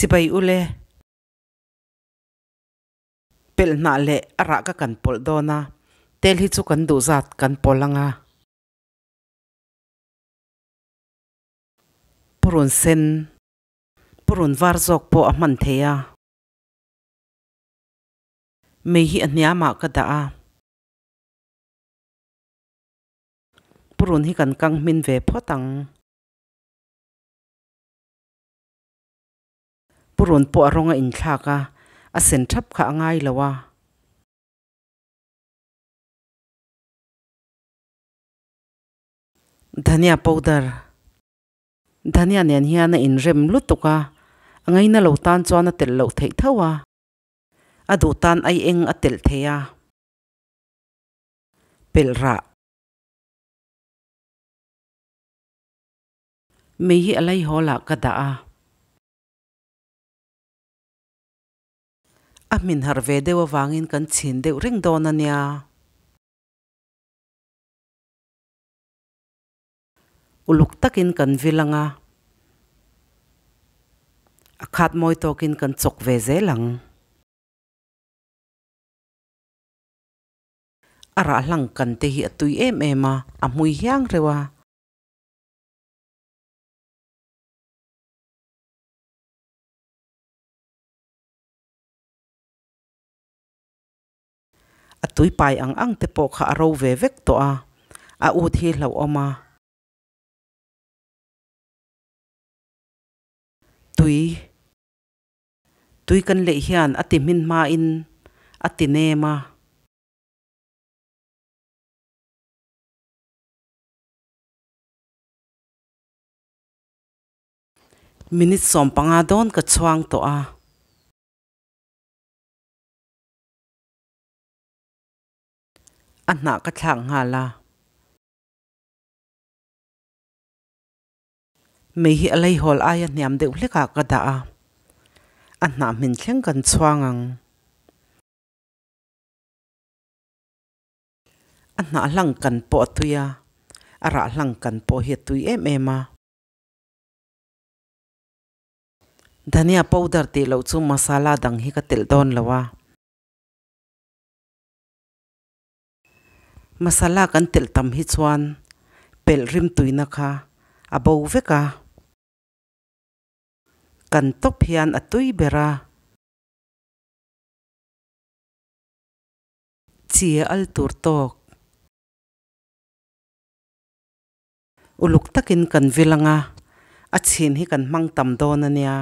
Chibai ule. Pelh hnah leh a rah ka kan pawlh dawn a, tel hi chu kan duh zat kan pawlh ang a. Purun sen, purun var zawk pawh a hman thei a. Mei hi a hniamah ka dah a. Purun hi kan kang hmin ve phawt ang. Purun pawh a rawng a inthlak a, a sen thap kha a ngai lo a. Dhania powder, Dhania nen hian a inrem lutuk a, a ngaina lo tan chuan a telh loh theih tho a, a duh tan ai eng a telh thei a. Pelh rah. Mei hi a laihawl ah ka dah a. A hmin harh ve deuh avangin kan chhin deuh reng dawn a nia. Uluk takin kan vil ang a, a khat mawi tawkin kan chawk ve zel ang. A rah hlang kan te hi a tui em em a, a hmui hiang reuh a. A tui pai ang ang te pawh kha a ro ve vek tawh a, a ut hi hlauhawm a. Tui tui kan leih hian a ti hmin hmain a ti nem a. Minute 15 dawn ka chhuang tawh a. A hnah ka thlak nghal a. Mei hi a leihawl aia hniam deuh hlekah ka dah a. A hnah hmin thleng kan chhuang ang. A hnah hlang kan pawh a tui a, a rah hlang kan pawh hi a tui em em a. Dhania powder tih loh chu masala dang hi ka telh dawn lo a. Masala kan telh tam hi chuan pelh rimtuina kha a bo vek a. Kan tawp hian a tui ber a. Chi a al tur tawk. Uluk takin kan vil ang a, a chhin hi kan hmang tam dawn a nia.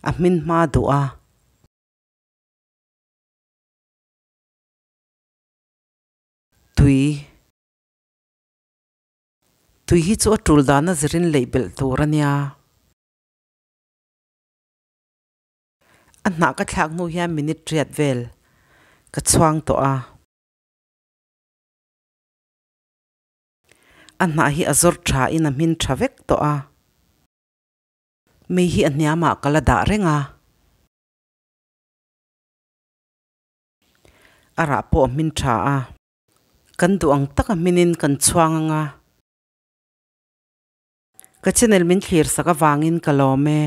A hmin hma duh a. Tui. Tui hi chu a tul dana zirin leih belh tur a nia. A hnah ka thlak hnu hian minute riat vel ka chhuang tawh a. A hnah hi a zawr tha in a hmin tha vek tawh a. Mei hi a hniamah ka la dah reng a. A rah pawh a hmin tha a. Kan duh ang taka hminin kan chhuang ang a. Ka channel min thlir sak avangin ka lawm e.